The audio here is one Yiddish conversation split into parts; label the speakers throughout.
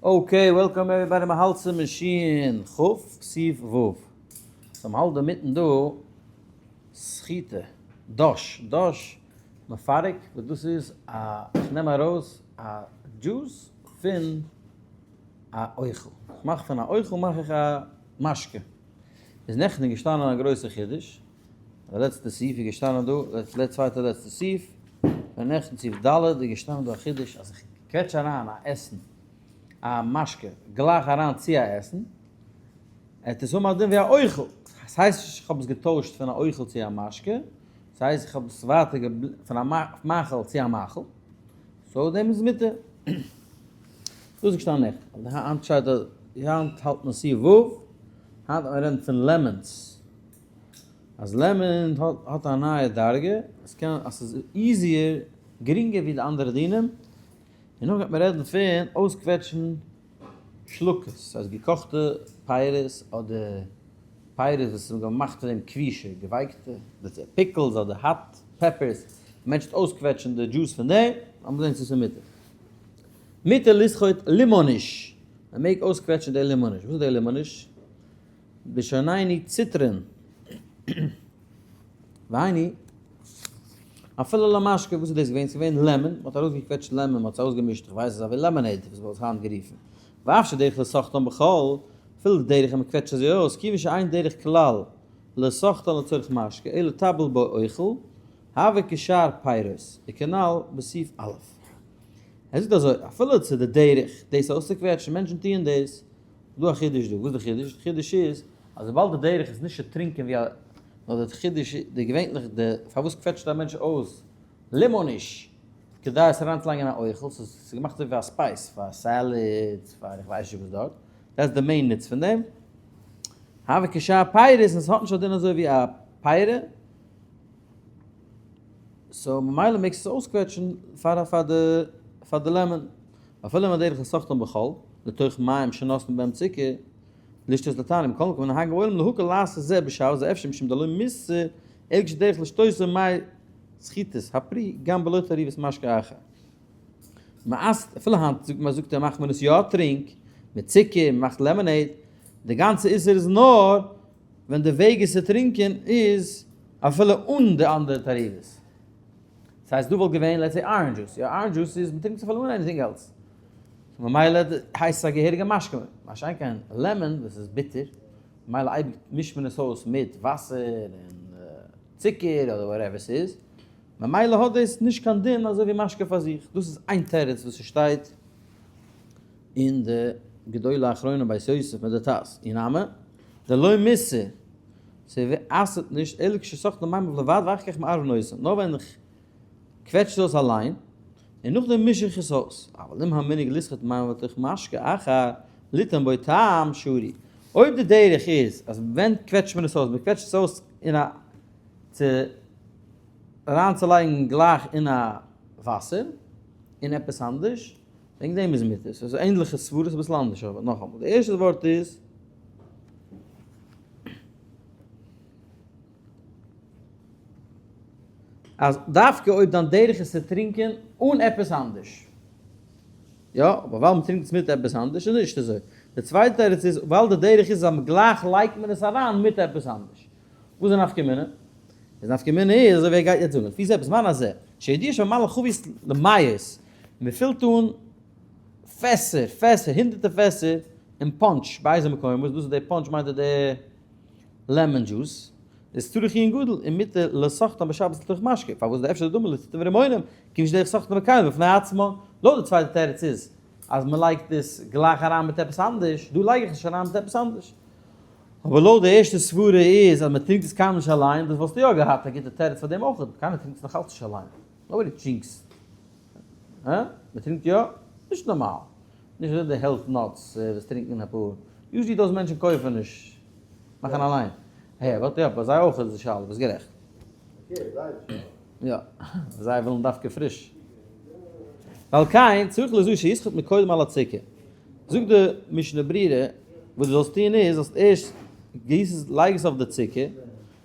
Speaker 1: Okay, welcome everybody, מ'האלט סימן שין כ' סעיף ו'. So מ'האלט דא מיטן דא סחיטה, דש, דש מפרק, וואס דאס איז א, איך נעם ארויס א דזשוס פון א אוכל, איך מאך פון א אוכל מאך איך א משקה. איז נעכטן געשטאנען א גרויסע חידוש, די לעצטע סעיף איז געשטאנען דא, צווייטע לעצטע סעיף, און נעכטן סעיף ד' איז געשטאנען דא א חידוש אז איך קוועטש אריין א עסן, א משקה, גלייך אריין צו א עסן, עט עס האבן א דין ווי א אוכל, עס הייסט נישט איך האב עס געטוישט פון א אוכל צו א משקה, עס הייסט איך האב עס ווייטער פון א מאכל צו א מאכל, so דעם איז מותר. דאס איז געשטאנען נעכטן, אבער היינט שטייט אז היינט האלט מען סעיף ו', היינט האט מען רעדן פון lemons. אז lemon האט א נייע דרגה, עס קען אז ס'איז easier, גרינגער ווי די אנדערע דינים, און נאך גייט מען רעדן פון אויסקוועטשן שלקות, ס'הייסט געקאכטע פירות אדער פירות וואס איז געמאכט פון דעם כבישה, געווייקטע, pickles אדער hot peppers, מענטש וועט אויסקוועטשן די דזשוס פון דעם, לאמיר זען צו ס'איז מותר. מותר לסחוט לימאניש, מען מעג אויסקוועטשן די לימאניש, וואס איז די לימאניש? בשנינו ציטרין. והיינו, אפילו למשקה, וואס איז דאס געווען? ס'איז געווען lemon, מ'האט ארויסגעקוועטשט lemon, מ'האט עס אויסגעמישט, איך ווייס עס איז אזוי ווי lemonade, וואס מ'וואלט היינט גערופן. ואף שדרך לסחטן בחול, אפילו די דרך אז מ'קוועטשט אזוי אויס, כיוון שאין דרך כלל לסחטן לצורך משקה, אלא טבל בו אוכל, הווה כשאר פירות, וכנל בסעיף א'. ער זאגט אזוי, אפילו צו די דרך דאס אויסצוקוועטשן, מענטשן טוען דאס, דא א חידוש דא, וואס איז די חידוש? די חידוש איז אז וויבאלד די דרך איז נישט צו טרינקען ווי א, נאר די חידוש די געווענליך די פארוואס קוועטשט א מענטש אויס לימאניש כדי עס אריינצולייגן אין א אוכל, ס'איז געמאכט אזוי ווי א spice פאר salads פאר איך ווייס נישט וואס דארט, דאס איז די main נוץ פון דעם. הווה כשאר פירות און ס'האט נישט א דין אזוי ווי א פירה, so ממילא מעגסטו עס אויסקוועטשן פאר פאר די פאר די lemon. אפילו אם הדרך לסחטן בחול, לתוך מים שנתנו בהם צוקער, לשתות לתענוג, מכל מקום נהג העולם להקל לעשות זה בשבת זה אפשר משום דלא מיסה, אלא כשדרך לשתותו מי סחיטת הפרי גם בלא תערובת משקה אחר. מ'אסר'ט, אפילו היינט זאגט מען זאגט ער מאכט מען עס יא טרינק, מיט צוקער, מ'מאכט lemonade, די גאנצע איסור איז נאר ווען די וועג עס צו טרינקען איז אפילו אן די אנדערע תערובות. ס'הייסט דא וואלט געווען let's say orange juice, יא orange juice איז מ'טרינקט עס אפילו אן anything else, ממילא הייסט עס א געהעריגע משקה, מה שאין כן lemon וואס איז ביטער, ממילא אייביג מישט מען עס אויס מיט וואסער און צוקער אדער whatever ס'איז, ממילא האט דאס נישט קיין דין אזוי ווי משקה פאר זיך, דאס איז איין תירוץ וואס ס'שטייט אין די גדולי האחרונים בית יוסף מיט די טז, אי נמי דלא מיסר ס'אסר'ט נישט אלא כשסוחטן מימיו לבד ואחר כך מערבין אותן, נאר ווען איך קוועטש עס אויס אליין און נאכדעם מיש איך עס אויס, אבל אם המנהג לסחוט מימיו לתוך משקה אחר ליתן בו טעם שרי, אויב די דרך איז אז ווען קוועטשט מען עס אויס, מען קוועטשט עס אויס אין א צו אריינצולייגן גלייך אין א וואסער אין עפעס אנדערש, וועגן דעם איז מותר, ס'איז ענדליכע סברות אביסל אנדערש אבער נאכאמאל די ערשטע ווארט איז. אז דווקא אויב דיין דרך איז צו טרינקען אן עפעס אנדערש. יא, אבער ווייל מ'טרינקט עס מיט עפעס אנדערש איז נישט אזוי. די צווייטע תירוץ איז ווייל די דרך איז אז גלייך לייגט מען עס אריין מיט עפעס אנדערש. וואס איז נפקא מינה? איז נפקא מינה איז אזוי ווי ער גייט יעצט זאגן, לפי זה בזמן הזה, שידוע שממלא חבית למאות, מ'פילט אן פעסער, פעסער, הונדערטער פעסער, און punch באיזה מקומות, דאס איז די punch מיינט ער די lemon juice, איז צריך עיון גדול און מותר לסחטן בשבת לתוך משקה, פארוואס די אפשר דומה לתותים ורימונים, כיוון שדרך סחטן בכלים בפני עצמו, לויט די צווייטע תירוץ איז אז מען לייגט עס גלייך אריין מיט עפעס אנדערש, דא לייג איך עס נישט אריין מיט עפעס אנדערש. אבער לויט די ערשטע סברה איז אז מען טרינקט עס קיינמאל נישט אליין, דאס וואלסטו יא געהאט א גוטע תירוץ פאר דעם אויך, קיינער טרינקט עס נאכאלץ נישט אליין, nobody drinks, הא? מען טרינקט יא? נישט נארמאל. נישט אזוי די health nuts וואס טרינקען אפאר. usually דאס מענטשן קויפן נישט. מאכן אליין. העי but יא ביי זיי אויך איז די שאלה, ביסט גערעכט. יא. זיי ווילן דווקא פריש. ועל כן צריך לזו שיסחוט מקודם על הצוקר. זאגט די משנה ברורה, וואס דו זאלסט טון איז, זאלסט ערשט גיס עס, לייג עס אויף די צוקער,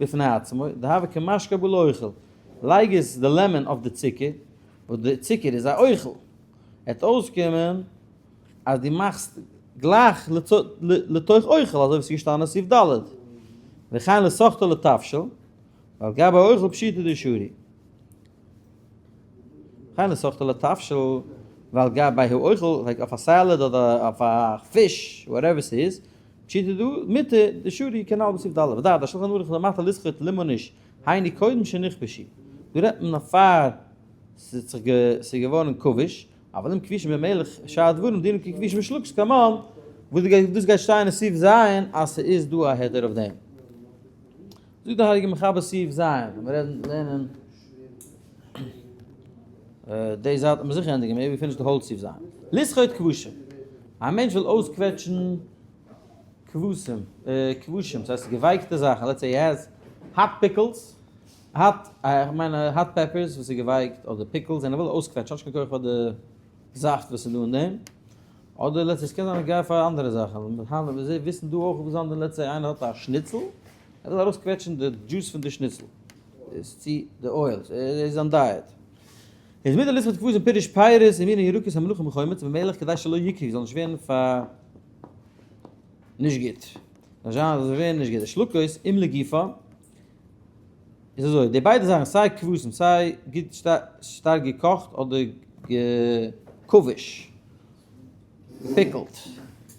Speaker 1: בפני עצמו, דהוה כמשקה בלא אוכל. לייג עס די lemon אויף די צוקער, וואס די צוקער איז א אוכל. עט אויסקומען. אז דו מאכסט גלייך לתוך אוכל, אזוי ווי ס'איז געשטאנען סעיף ד', וכן לסחטו לתבשיל, ועל גבי האוכל פשיטא דשרי. וכן לסחטו לתבשיל, ועל גבי האוכל, like אויף א salad אדער אויף א פיש, whatever ס'איז, פשיטא דא, מותר דשרי כנ"ל בסעיף ד', ודע דשולחן ערוך למטה לסחוט לימוניש, היינו קודם שנכבשו. דא רעדט מען נאך פאר ס'איז געווארן כבוש, אבל אם כבושים במלח שאר דברים דינם ככבושים בשלוקות כמובן, וואס דאס גייט שטיין אין סעיף ז' אז ס'איז דא א היתר אויף דעם. זאגט דער הייליגער מחבר סעיף ז', ווען מיר רעדן לערנען די זייט וועט מען זיכער ענדיגן, maybe finish the whole סעיף ז'. לסחוט כבושים, א מענטש וויל אויסקוועטשן כבשים, כבושים, ס'הייסט געווייקטע זאכן, let's say he has hot pickles, hot, איך מיין hot peppers וואס איז געווייקט, אדער pickles, און ער וויל אויסקוועטשן, האט נישט קיין כח פאר די זאפט וואס איז דא אין דעם, אדער let's say ס'קען זיין נוגע פאר אנדערע זאכן, היינט ווי זיי וויסן דא אויך וואס אנדערע, let's say איינער האט א שניצל, ער וויל ארויסקוועטשן די דזשוס פון די שניצל, איז צו די oil, איז זיין diet. איז מותר לסחוט כבשים פירוש פירות ומיני ירקות המלוחים בחומץ ובמלח כדי שלא יקרבו, זאל נישט ווערן פאר נישט גוט. זאל זיין זאל ווערן נישט גוט. די שלקות אם לגופא איז אזוי, די ביידע זאכן סיי כבשים סיי גוט שטארק געקאכט אדער געכבוש, גע pickled,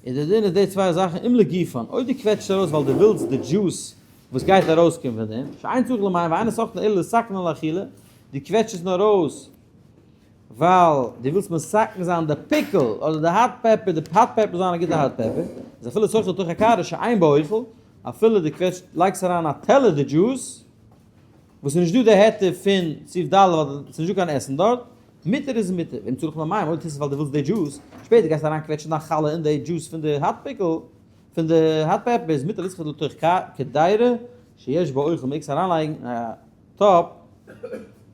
Speaker 1: איז די דין איז די צוויי זאכן אם לגופן, אויב דו קוועטשסט ארויס ווייל דו ווילסט די דזשוס וואס גייט ארויסקומען פון דעם, שאין צריך למים ואינו סוחטן אלא לתקנן לאכילה, דו קוועטשסט עס נאר ארויס ווייל דו ווילסט מתקן זיין די pickle אדער די hot pepper, די hot pepper זאל זיין א גוטע hot pepper, איז אפילו סוחט לתוך הקערה שאין בה אוכל, אפילו דו קוועטשט לייגסט אריין א טעלער די דזשוס, וואס איז נישט דא די היתר פון סעיף ד' ווייל ס'איז נישט דא קיין עסן דארט, מותר איז מותר, ואם צריך למים, אויב טוסט עס ווייל דו ווילסט די דזשוס, שפעטער גייסטו אריין קוועטשן דיין חלה אין די דזשוס פון די hot pickle, פון די hot pepper, איז מותר לסחוט לתוך קדירה שיש בה אוכל, מעגסט אריינלייגן אין א טאפ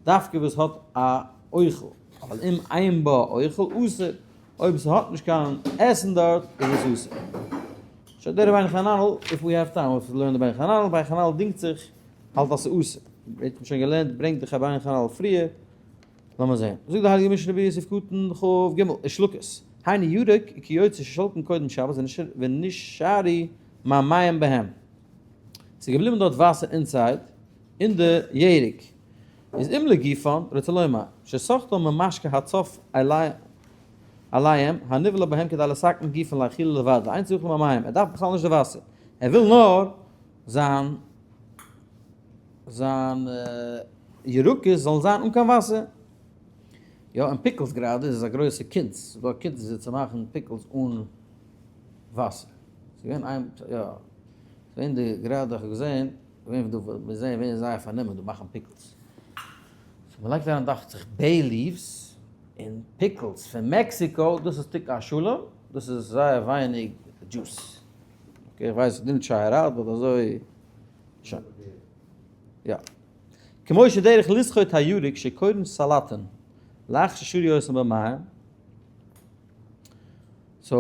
Speaker 1: דווקא וואס האט א אוכל, אבל אם אין בה אוכל אסור, אויב ס'האט נישט קיין עסן דארט איז עס אסור. שוין דער רבינו חננאל, if we have time, we'll learn רבינו חננאל, רבינו חננאל דינגט זיך, האלט אז ס'איז אסור. האט מען שוין געלערנט, ברענגט דער רבינו חננאל פריער, לאמיר זען. זאגט די הייליגע משנה ברורה סעיף קטן כ"ג, ושלקות, היינו ירק וכיוצא ששולקין קודם שבת ונשארו מימיהם בהם. ס'איז געבליבן דארט וואסער inside אין די ירק. איז אם לגופן, רוצה לומר, שסחטן ממשקה הצף עליהם, הנבלע בהם כדי לתקן גופן לאכילה לבד, ואין צריך למימיהם, ער דארף בכלל נישט די וואסער, ער וויל נאר זיין זיין ירקות זאלן זיין אן קיין וואסער. יא, און pickles גראדע איז עס א גרויסע קונץ, ס'איז דא א קונץ וויאזוי צו מאכן pickles אן וואסער. ס'איז געווען איין, יא, ס'איז געווען די גראדע איך האב געזען, געווען דא, מיר זעען ווערן זייער פארנומען דא מאכן pickles. so מ'לייגט אריין דאכט זיך bay leaves און pickles פון מעקסיקא, דאס איז תיקון השלם, דאס איז זייער ווייניג דזשוס. okay, איך ווייס didn't try it out, but אזוי שוין. יא. כמו שדרך לסחוט הירק שקורין סלטן לאחר ששרו אותן במים, so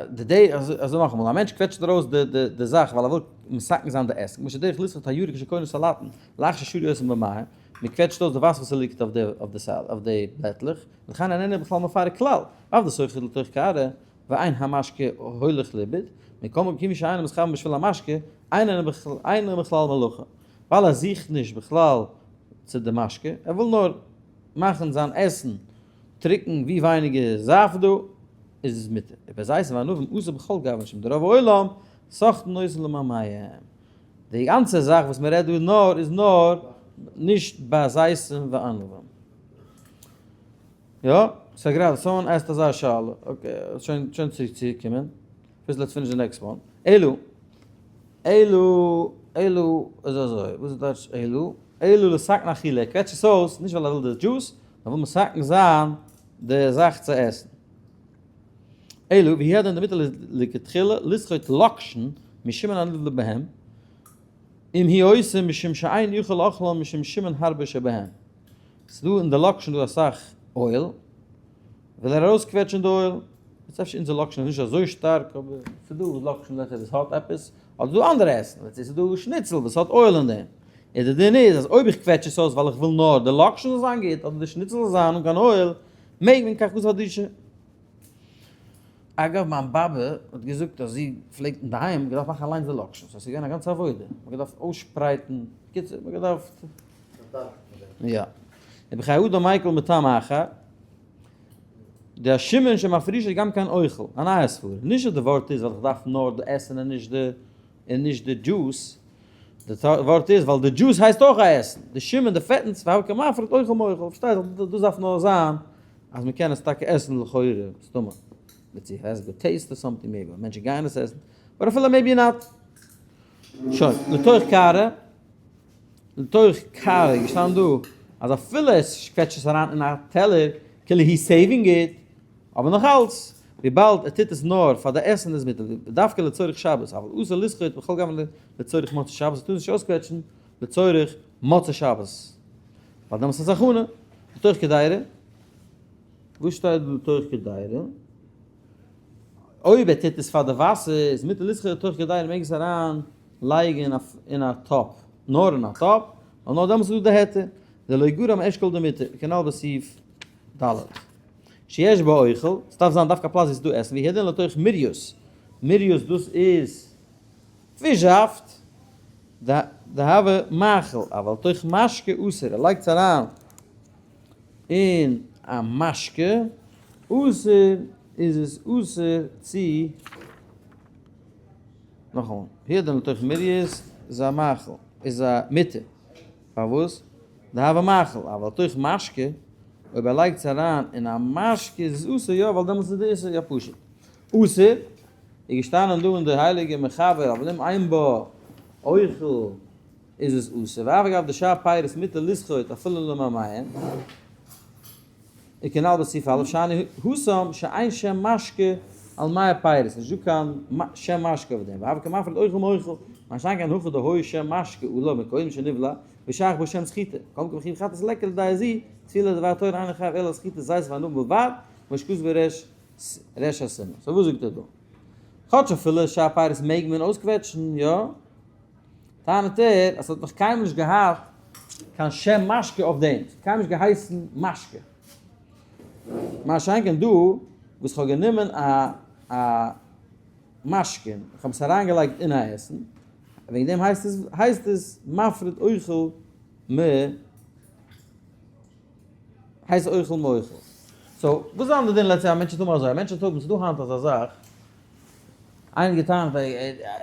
Speaker 1: די די אזוי נאכאמאל, א מענטש קוועטשט ארויס די די די זאך ווייל ער וויל מתקן זיין די עסן, כמו שדרך לסחוט הירק שקורין סלטן לאחר ששרו אותן במים, מען קוועטשט אויס די וואסער וואס ס'ליגט אויף די אויף די סאל אויף די בלעטלעך, לכן איננו בכלל מפרק כלל, ואף דסוחט לתוך קערה, ואין המשקה הולך לאיבוד, מכל מקום כיוון שאינו מתכוון בשביל המשקה, אינו בכלל מלאכה, ווייל ער זוכט נישט בכלל צו די משקה, ער וויל נאר מאכן זיין עסן טרוקן ווי ווייניגער זאפט דא, איז עס מותר. ובזיתים וענבים אסור בכל גוון משום דרוב העולם סוחטין אותן למימיהם. די גאנצע זאך וואס מען רעדט דא נאר איז נאר נישט ביי זיתים וענבים. יא, ס'איז גראדע, someone asked אזא שאלה, okay, שוין שוין צוריק צו קומען, first let's finish the next one, אלא, אלא, אלא איז אזוי, וואס איז טייטש אלא? אלא לתקן אכילה, ער קוועטשט עס אויס, נישט ווייל ער וויל די דזשוס, נאר וויל מתקן זיין די זאך צו עסן. אלא, והוא הדין דמותר לכתחילה לסחוט לאקשן משומן הנבלע בהם, אם הוא עושה משום שאין יכול לאכלן משום שומן הרבה שבהם. ס'דא אין די לאקשן דא אסאך oil, וויל ער ארויסקוועטשן די oil, איז אפשר אונזער לאקשן איז נישט אזוי שטארק אבער ס'דא לאקשן וועלכע וואס האט עפעס, אדער ס'דא אנדערע עסן, let's say ס'דא שניצל וואס האט oil אין דעם, איז די דין איז אז אויב איך קוועטש עס אויס ווייל איך וויל נאר די לאקשן זאל זיין גוט אדער די שניצל זאל זיין אן קיין oil. מעג מען כך כתוב הדרישה. אגב מיין באבע האט געזאגט אז זי פלעגט אינדערהיים געדארפט מאכן אליינס די לאקשן, סאו עס איז געווען א גאנצע עבודה, מען האט געדארפט אויסשפרייטן, בקיצור מען האט געדארפט. יא. ובחיי אדם מיקל מטעם אחר, דהשומן שמפרישו גם כן אוכל, א נייע סברא, נישט אז די ווארט איז ווייל איך דארף נאר די עסן און נישט די און נישט די דזשוס, די ווארט איז ווייל די דזשוס הייסט אויך א עסן, די שומן די פעטנס והוה קמפריד אוכל מאוכל, פארשטייט זיך דאס דארף נאר זיין אז מען קען עס טאקע עסן לכאורה, מסתמא, let's see has good taste or something maybe, מענטשן גייען עס עסן, but אפילו maybe not. שוין, לתוך קערה, לתוך קערה איז געשטאנען דא אז אפילו עס קוועטשט עס אריין אין א טעלער כאילו he saving it, אבער נאך אלץ וויבאלד ער טוט עס נאר פאר די עסן איז מותר דווקא לצורך שבת, אבל אסור לסחוט בכל גוון לצורך מוצאי שבת, ער טאר עס נישט אויסקוועטשן לצורך מוצאי שבת, ווייל דעמאלטס איז עס הכנה, לתוך קדירה, וואס שטייט דא לתוך קדירה? אויב ער טוט עס פאר די וואסער איז מותר לסחוט לתוך קדירה מעג עס אריין לייגן אין א טאפ, נאר אין א טאפ, ווייל נאר דעמאלטס איז דא די היתר, דלא גרם אשכול דמותר, כנל בסעיף ד'. שיש בו אוכל, ס'דארף זיין דווקא א פלאץ ווי ס'איז דא עסן, והוא הדין לתוך מריוס, מריוס דאס איז פיש זאפט, דהוה מאכל, אבל לתוך משקה אסור, ער לייגט עס אריין אין א משקה, אסור איז עס אסור צו, נאכאמאל, והוא הדין לתוך מריוס איז א מאכל, איז א מותר, פארוואס? דהוה מאכל, אבל לתוך משקה, אויב ער לייגט עס אריין אין א משקה איז עס אסור, יא ווייל דעמאלטס איז די איסור יא פשוט אסור, איז געשטאנען דא אין די הייליגע מחבר אבל אם אין בו אוכל איז עס אסור, ואף אגב דשאר פירות מותר לסחוט אפילו לממיים, וכנל בסעיף א' שאני התם שאין שם משקה על מי הפירות, נישט דא קיין שם משקה אויף דעם, והוה קמפריד אוכל מאוכל, מה שאין כן הכא דהוי שם משקה עליו מקודם שנבלע, ושייך בו שם סחיטה, כל מקום חיוב חטאת ליכא לידי זו, תפילה לדבר תורה אינו חייב אלא על סחיטת זית וענבים בלבד, כמו שכתוב בריש ריש הסימן. so וואס זאגט ער דא? כאטש אפילו שאר פירות מעג מען אויסקוועטשן, יא? טענה'ט ער אז ס'האט נאך קיינמאל נישט געהאט קיין שם משקה אויף דעם, ס'האט קיינמאל נישט געהייסן משקה. מה שאין כן דא, וואס כ'האב גענומען א א משקה און כ'האב עס אריינגעלייגט אין א עסן, וועגן דעם הייסט עס הייסט עס מפריד אוכל מ הייסט אוכל מאוכל. so וואס זיין די דין let's say א מענטש וועט האבן אזוי, א מענטש וועט האבן, ס'איז דא היינט אזא זאך, איינער האט געטענה'ט ער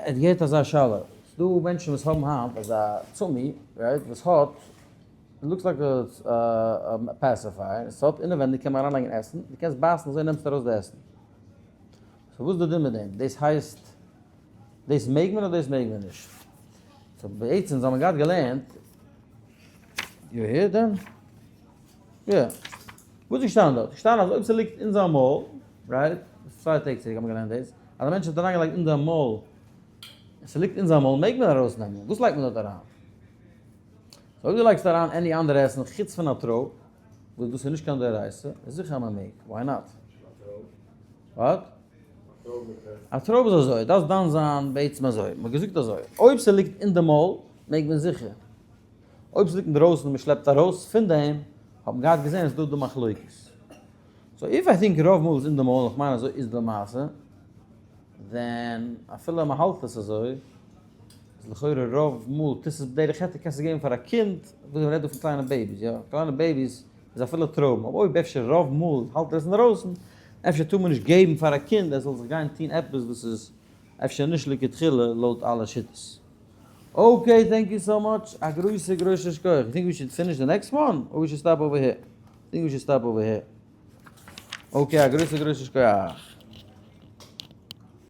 Speaker 1: האט געהערט אזא שאלה, ס'איז דא מענטשן וואס האבן היינט אזא צומי right וואס האט, looks like a pacifier, עס האט אינעווענדיג קען מען אריינלייגן עסן, דו קענסט בייסן אזוי נעמסטו ארויס די עסן. so וואס איז די דין מיט דעם? דאס הייסט דאס מעג מען אדער דאס מעג מען נישט? so בעצם זיי האבן געהאט געלערנט, you hear them? יא. וואס איז געשטאנען דארט? געשטאנען אז אויב ס'ליגט אין זיין מויל, right? צוויי טעג צוריק האט מען געלערנט דאס, אז א מענטש האט אריינגעלייגט אין זיין מויל, ס'ליגט אין זיין מויל מעג מען ארויסנעמען, וואס לייגט מען דארט אריין? so אויב דו לייגסט אריין any אנדערע עסן חוץ פון א טרויב, וואס דאס איז נישט קיין דאורייתא, איז זיכער אז מען מעג, why not? What? א טרויב איז אזוי, דארפסט דן זיין בעצם אזוי, מ'האט געזאגט אזוי, אויב ס'ליגט אין די מויל מעג מען זיכער, אויב ס'ליגט אינדרויסן און מ'שלעפט ארויס פון דעם, האט מען געהאט געזען אז ס'דא דא מחלוקת. so if I think רוב מאל איז אין די מויל, איך מיין אזוי איז די מעשה, then אפילו מ'האלט עס אזוי, איז לכאורה רוב מאל טוסט עס בדרך היתר, קענסט עס געבן פאר א קינד, וואס מ'רעדט דא פון קליינע babies, יא, קליינע babies איז אפילו טרויבן, אבער אויב אפשר רוב מאל האלט ער עס אינדערויסן, אפשר טאר מען נישט געבן פאר א קינד ער זאל זיך גיין טון עפעס וואס איז אפשר נישט לכתחילה לויט אלע שיטות. Okay thank you so much, א גרויסע גרויסע שכוח, you think we should finish the next one or we should stop over here? Think we should stop over here. Okay א גרויסע גרויסע שכוח.